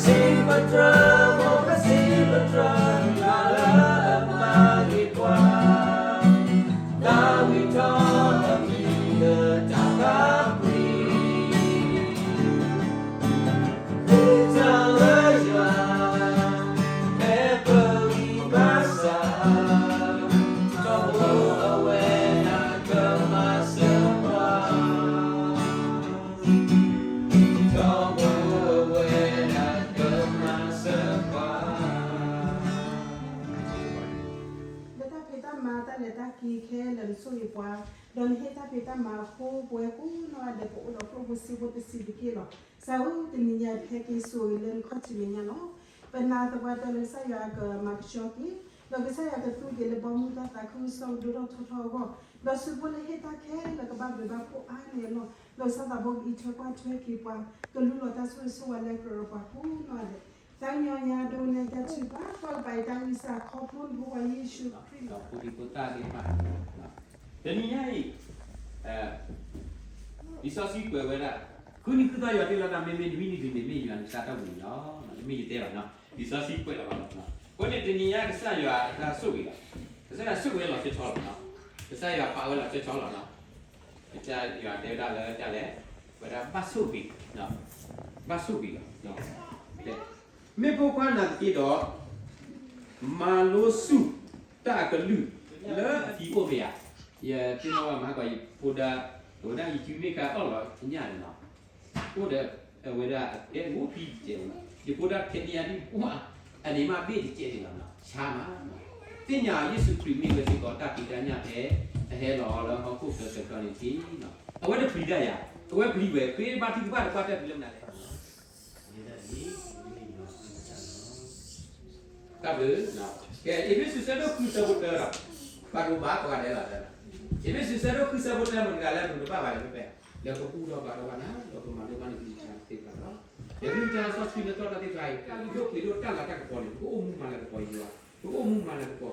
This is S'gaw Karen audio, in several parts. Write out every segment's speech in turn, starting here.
စံးပတြၢၤ မိၢ်ကစံးပတြၢၤ ယွၤလၢအမၤဂ့ၤပှၤ, သးဝံၣ်ထီၣ်အမံၤလၢတၢ်သးကွံ, မ့ၢ်တၢ်လၢယွၤ ဟဲပဂံၢ်ဘါစၢ်, ထီဘိအဝဲဒၣ်ကမၤစၢၤပှၤ လၢတၢ်ဖံးတၢ်မၤတၢ်လဲၤတၢ်က့ၤခဲလၢာ် နဆိၣ်ဂ့ၤပှၤ, ဒီးနဟ့ၣ်တၢ်ဖံးတၢ်မၤအဃိ ပဝဲကိးနီၢ်ဂၤဒဲး ပအိၣ်ဒီးကျိၣ်ဖိစ့ဖိတဆံးတက့ၢ်လီၤ. ကစၢ်ဧၢ, တနံၤညါအံၤ ပဟဲက့ၤဆိၣ်ဂ့ၤလၢနခီၣ်ထံးမဲာ်ညါလီၤ. ပနာ်သပှၢ်တၢၢ်လၢကစၢ်ယွၤကမၤကဆှီက့ၤ, ဒီးကစၢ်ယွၤကသူက့ၤလၢဘီမုၢ်တၢ်သးခုကစီၣ်ကဒိၣ်ထီၣ်ထီထီၣ်အဂီၢ်, ဒီးဆူဖိလၢဟ့ၣ်တၢ်ခဲလၢာ်ကဘၣ်ဘျုးဘၣ်ဖှိၣ်အါန့ၢ်အလီၢ်, ဒီးကစၢ်သးဘိကအံးထွဲကွၢ်ထွဲက့ၤပှၤ, ကလူလီၤတၢ်ဆိၣ်ဂ့ၤဆိၣ်ဝါလၢကရၢပှၤကိးနီၢ်ဂၤဒဲး, သးကညီၤညါဒိးန့ၢ်တၢ်ထုကဖၣ် ကွၢ်ကပၤအံၤတၢ်ဂံၢ်စၢ်ခီဖျိနဖိခွါယ့ၣ်ၡူးခရံာ်လီၤ. ဒီးဖိဒံဖိသၣ်သ့ၣ်တဖၣ်, တနံၤညါအံၤ လံာ်စီဆှံကွဲးဝဲဒၣ်, ဃုနံၤဃုသီယွၤတ့လီၤတၢ် မ့မ့ၢ်နွံနံၤတနံၤန့ၣ် မ့ၢ်ယွၤနကစၢ်တၢ်ဝံၤလီၤ. တမ့ၢ်ယတဲဘၣ်နီၤ, လံာ်စီဆှံကွဲးလီၤဘၣ်လီၤ. အဃိန့ၣ် တနံၤညါကစၢ်ယွၤအတၢ်ဆိၣ်ဂ့ၤလီၤ. ကစၢ်ယွၤဆိၣ်ဂ့ၤလီၤဆီဆီလီၤနီၤ. ကစၢ်ယွၤပာ်ဝဲလီၤဆီဆီလီၤနီၤ. ကစၢ်ယွၤတဲဝဲဒၣ်လၢတၢ်လဲၣ်, ဝဲဒၣ်ဘၣ်ဆိၣ်ဂ့ၤ, ဘၣ်ဆိၣ်ဂ့ၤလီၤ. မ့ၢ်ဖိခွါနာ်သက့ဒီး မၤလိဆူၣ်တၢ်အကလုၢ်လၢအသံအိၣ်ဖဲဧါ. ယသ့ၣ်နီၣ်ဘၣ်မၤဟးကွၢ်ယဖိဒါ, အဝဲဒၣ်ယစုမ့ၢ်ကါအီၣ်လီၤအညၣ်န့ၣ်လီၤ. အိၣ်ဒီးအဝဲဒၣ်အကဲအိၣ်ဖံတကဲး, ယဖိဒါဖဲန့ၣ်အဒံး, အန့ၣ်မ့ၢ်ဘ့ၣ်တကဲးန့ၣ်လီၤ. ဆါမး, သ့ၣ်ညါယ့ၣ်ၡူးခရံာ်မ့ၢ်ဝဲစ့ၢ်ကီးတၢ်ဖံးတၢ်ညၣ်ဖဲ အဟဲလီၤလၢဟီၣ်ခိၣ်ချၢတဘျီန့ၣ်တက့ၢ်. အဝဲတပျံၤတၢ်ယၤ, အဝဲပျံၤဝဲ, ဃ့ဘါထုကဖၣ်တပှၢ်တၢၢ်ဖဲလၢမနုၤလဲၣ်. တၢ်ဘျုး, ကဲ အ့းဖ့းစူး ဆၢဒိၣ်ဃု ဆၢဖိတၢဒီး, ဘၣ်ဒိဘၣ်ထံးဒ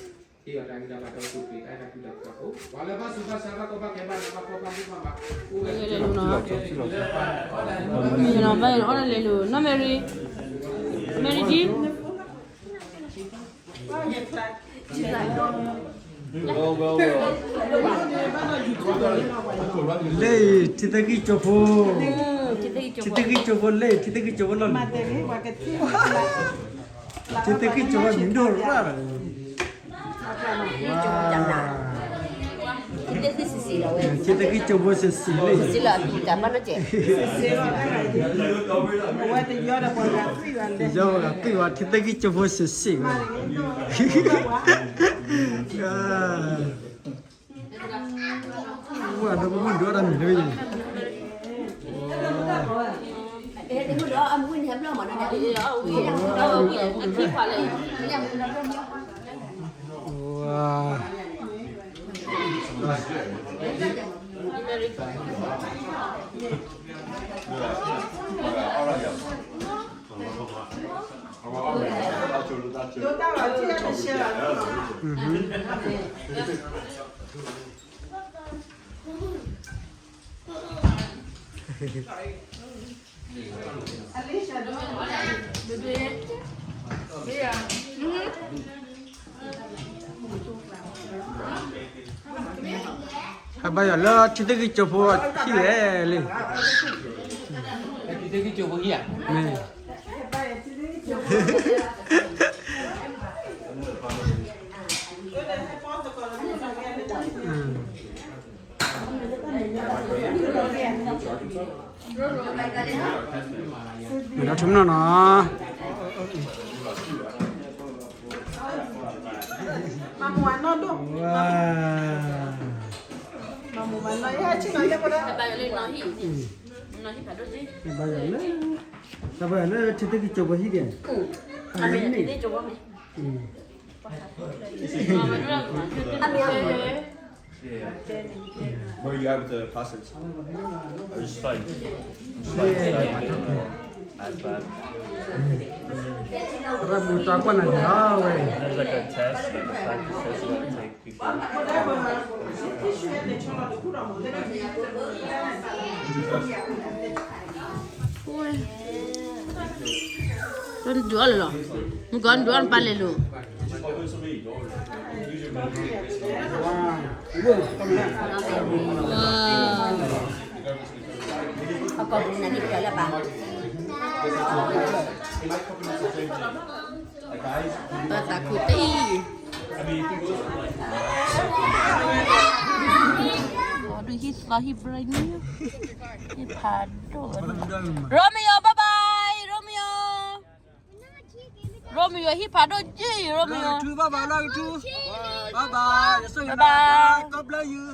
ဲးလီၤ. အ့းဖ့းစူး ဆၢဒိၣ်ဃု ဆၢဖိတၢ မတၤတဂၤလၢပကဘၣ်ဘၣ်လၢပဖဲ, လၢပကကူၣ်ထီၣ်ဘၣ်ထီၣ်ဘၣ်နၤ, လၢပမၤလိဘၣ်နကလုၢ်ကထါသ့ၣ်တဖၣ်လီၤ. ယကလုၢ်ကထါစီဆှံလၢထီၣ်တၢ်သ့ၣ်တဖၣ်အံၤ, ဒိၣ်ပှ့ၤဒိၣ်တၢ်လၤတၢ်ကပီၤန့ၣ်, ပကအိၣ်မူမၤလၤကပီၤယွၤ, ပကအိၣ်မူမၤလၤကပီၤခရံာ်, ပကအိၣ်မူသ့ၣ်ညါယွၤဒီးခရံာ်အတၢ်အဲၣ်, ယွၤဒီးခရံာ်အတၢ်လုၢ်ထီၣ်သးလၢပဂီၢ်န့ၣ်, မၤစၢၤလၢပှၤစ့ၢ်ကီးန့ၣ်, ပသ့ၣ်နီၣ်ဘၣ်စ့ၢ်ကီး ပပှၤကလုာ် ဟ့ၣ်ယွၤတၢ်ဂံၢ်တၢ်ဘါ ဒီးသူၣ်က့ၤတၢ်အဲၣ်တၢ်ကွံတၢ်ဃူတၢ်ဖိး, ပှၤလၢဘၣ်သူၣ်ဘၣ်ဆါ ဘၣ်ကီဘၣ်ခဲ ဘၣ်နးဘၣ်ဖှီၣ် ဘၣ်မူဘၣ်ဘၣ်, အိၣ်ဝဲ မ့ၢ်နီၤ, မ့ၢ်နီၤ, ဘၣ်အီၣ်ဒၣ်လဲၤလိာ်နီၤ, မဲရံၤ, မဲရံၤကံ လၢ ထံသကံၢ်ကၠိဖိ, ထံသကံၢ်ကၠိဖိလၢ ထံသကံၢ်ကၠိဖိလီၤ, ထံသကံၢ်ကၠိဖိမံၤဒိၣ်ရၣ်လီၤ, ထံသကံၢ်ကၠိဖိစံးစံးလံ, ယီၤဂၤကွံာ်ဝဲ ထံသကံၢ်ကၠိဖိစံးစံးဝဲ, ဝဲဒီးမုၢ်ဒိၣ်တၢ်မံၤဒိၣ်အံၤ, ဝါ ဟဲဘါယွၤလၢထံသကံၢ်ကၠိဖိဟံၣ်လဲၣ်လံ, ထံသကံၢ်ကၠိဖိဟံၣ်ဧါ, မ့ၢ် မ့ၢ်ဒီးထူးမနီၤနီၤ, မၤမူဝဲနီၢ်ဒိၣ်, ဝါ, မၤမူဝဲနီၢ်, ဟဲဆ့ၣ်နီၤလၢပဒၣ်, ဘါယွၤလၢ, ဘါယွၤလၢထံသကံၢ်ကၠိဖိဟံၣ်ဒဲး, အမ့ၢ်, အမ့ၢ် Where you at with the passage? I was just like, just like, as bad. ရၢမူတၢ်ကွၢ်နၤဒီးဝဲ, there's like a test, like a practice test you gotta take. ဒုးအီၣ်လၢၤလီၤ, မုၢ်ကီၢ်ဒုးအီၣ်နပၢ်လဲၤလိာ်, အကီၢ်ပူၤန့ၣ်လံ ပတၢ်လၢပၢ်, ပသးခုတအံၤ, ဒုးဟံးသီဟံးဘြဲၤနံ, ဟံးဖးဒိၣ်, Romeo bye bye, Romeo, Romeo ဟံးဖးဒိၣ်က့ Romeo, bye bye, bye bye, bye bye, God bless you.